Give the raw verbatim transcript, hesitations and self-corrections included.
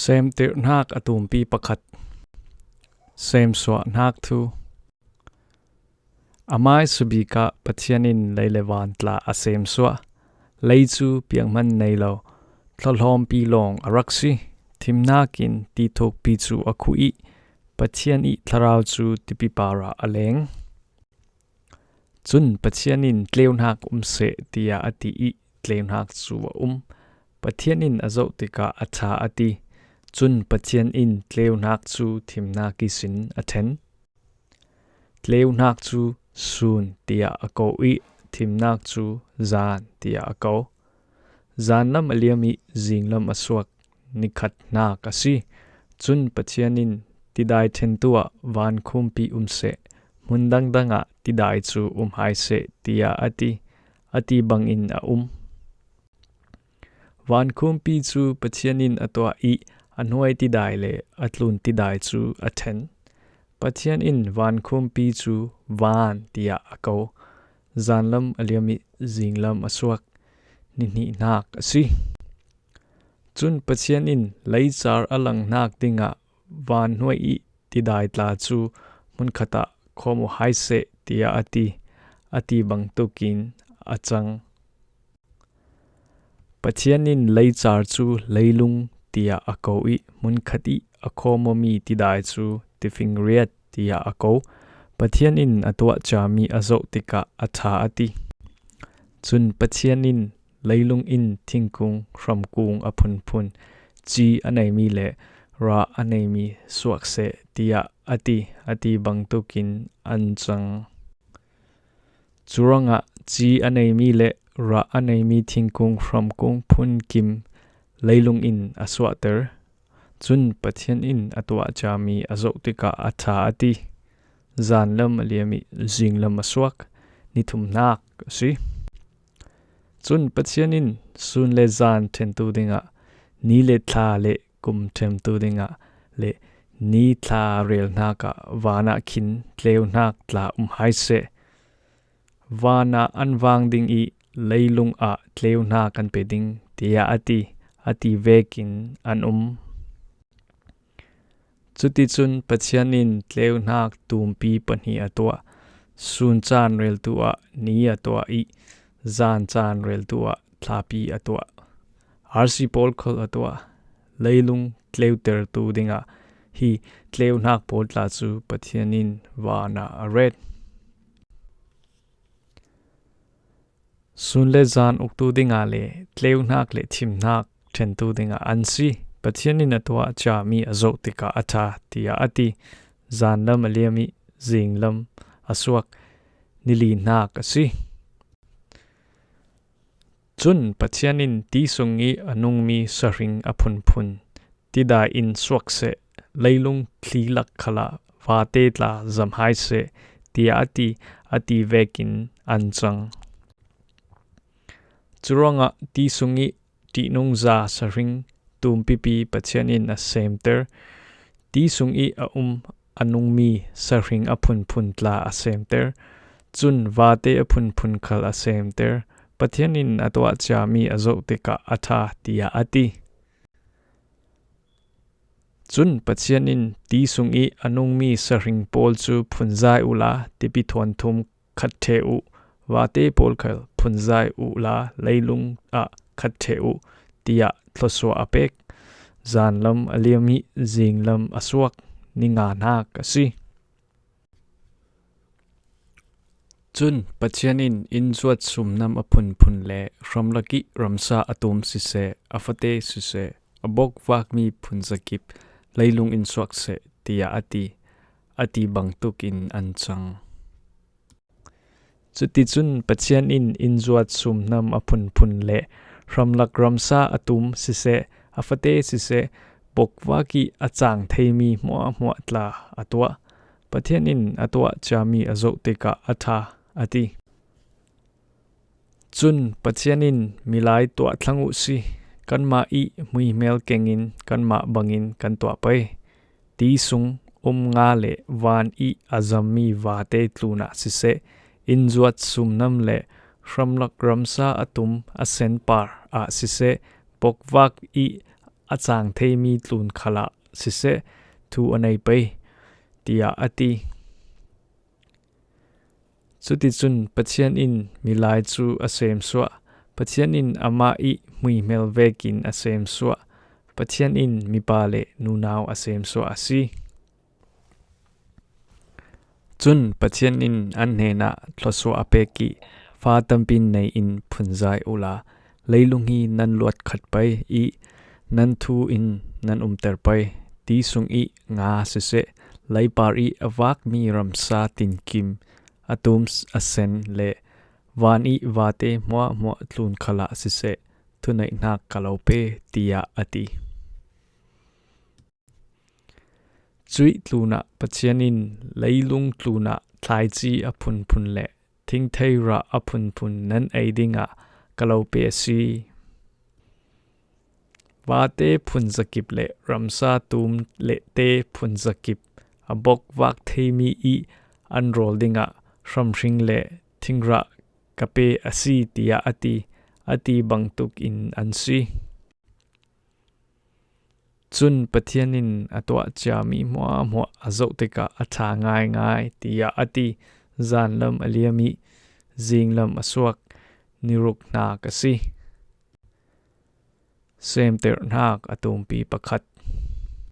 Semtirhnak a tumpi pakhat. Semsuahnak thu. Amai sabik ah Pathian in lei le van tla a semsuah. Lei cu pianghman nei lo, thlahlawmpi lawng a rak si. Thimnak in tithukpi cu a khuh i Pathian i thlarau cu tipi parah a leng. Cun Pathian in, "Tleunak um seh," tiah a ti i tleunak cu a um. Pathian in a zoh tikah a ṭha a ti. Cun Pathian in tleunak cu thimnak ihsin a ṭhen. Tleunak cu sun tiah a ko i thimnak cu zan tiah a ko. Zanlam a liam i zinglam a suak nikhatnak a si. Cun Pathian in, "Tidai ṭhentu ah van khumpi um seh, hmun dangdang ah tidai cu um hai seh," tiah a ti. A ti bangin a um. Van khumpi cu Pathian in a tuah i a hnuai tidai le a tlun tidai cu a ṭhen. Pathian in van khumpi cu van tiah a ko. Zanlam a liam i zinglam a suak nihnihnak a si. Cun Pathian in, "Leicar a langnak dingah van hnuai i tidai tla cu hmunkhat ah khawm uh hai seh," tiah a ti. A ti bangtuk in a cang. Pathian in leicar cu leilung tiah a ko i hmunkhat i a khawm awmi tidai cu tifingriat tiah a ko. Pathian in a tuah ciami a zoh tikah a ṭha a ti. Cun Pathian in, "Leilung in thingkung hramkung a phunphun, ci a neimi le rah a neimi suak seh," tiah a ti. A ti bangtuk in an cang. Curuangah ci a neimi le rah a neimi thingkung hramkung phunkim leilung in a suahter. Cun Pathian in a tuah ciami a zoh tikah a ṭha a ti. Zanlam a liam i zinglam a suak nithumnak a si. Cun Pathian in, "Sun le zan ṭhentu dingah, ni le thla le kum ṭhentu dingah le ni thla relnak ah van ah khin tleunak tla um hai seh. Van ah an vang ding i leilung ah tleunak an pe ding," tiah a ti. A ti vekin an um. Cuticun Pathian in tleunak tumpi pahnih a tuah. Sun caan reltu ah ni a tuah i zan caan reltu ah thlapi a tuah. Arsi pawl khal a tuah. Leilung tleutertu dingah hi tleunak pawl tla cu Pathian in van ah a ret. Sun le zan uktu dingah le tleunak le thimnak ṭhentu dingah an si. Pathian in a tuah ciami a zoh tikah a ṭha, tiah a ti. Zanlam a liam i zinglam a suak nilinak a si. Cun Pathian in, "Ti sung i a nungmi sahring a phunphun tidai in suak seh, leilung thli lak khalah vate tla zam hai seh," tiah a ti. A ti vekin an cang. Curuangah ti sung i ṭihnungza sahring tumpipi Pathian in a semter. Ti sung i a um a nungmi sahring a phunphun tla a semter. Cun vate a phunphun khal a semter. Pathian in a tuah ciami a zoh tikah a ṭha, tiah a ti. Cun Pathian in, "Ti sung i a nungmi sahring pawl cu phunzai uhla tipi thawn thum khat ṭheh uh, vate pawl khal phunzai uhla leilung ah khat ṭheh uh," tiah thluasuah a pek. Zanlam a liam i zinglam a suak ninganak a si. Cun Pathian in innzuat sumnam a phunphun le hramlak i ramsa a tum siseh, a fate siseh, a bokvakmi phunzakip leilung in suak seh, tiah a ti. A ti bangtuk in an cang. Cuticun Pathian in innzuat sumnam a phunphun le hramlak ramsa a tum siseh, a fate siseh, bokvak i a cang theimi hmuahhmuah tla a tuah. Pathian in a tuah ciami a zoh tikah a ṭha, a ti. Cun Pathian in, "Milai tuah thlang uh si, kanmah i muihmel kengin kanmah bangin kan tuah pei. Ti sung um nga le van i a zammi vate tlunah siseh, innzuat sumnam le hramlak ramsa a tum a senpar ah siseh, bokvak i a chang theimi tlun khalah siseh thu a nei pei, tiah a ti. Cuticun Pathian in milai cu a semsuah, Pathian in amah ih hmuihmel vekin a semsuah, Pathian in mipa le nunau a semsuah a si. Cun Pathian in an hnenah thluasuah a pek ih, fa tampi nei in phunzai uhla, leilung hi nan luat khat pei ih nan thu in nan umter pei, ti sung ih nga siseh, leipar ih a vakmi ramsa tinkim a tum a sen le van ih vate hmuahhmuah tlun khalah siseh, thuneihnak ka lo pe, tiah a ti. Cuih tlunah Pathian in leilung tlunah thlaici a phunphun le thingthei rah a phunphun nan ei dingah ka lo pe a si. Vate phunzakip le ramsa tum lehte phunzakip a bokvak theimi ih an rawl dingah hramhring le thingrah ka pe a si, tiah a ti, a ti bangtuk in an si. Cun Pathian in a tuah ciami hmuahhmuah a zoh tikah a ṭha ngaingai, tiah a ti. Zanlam a liam ih zinglam a suak, niruk hnak a si. Semterhnak a tumpi pakhat,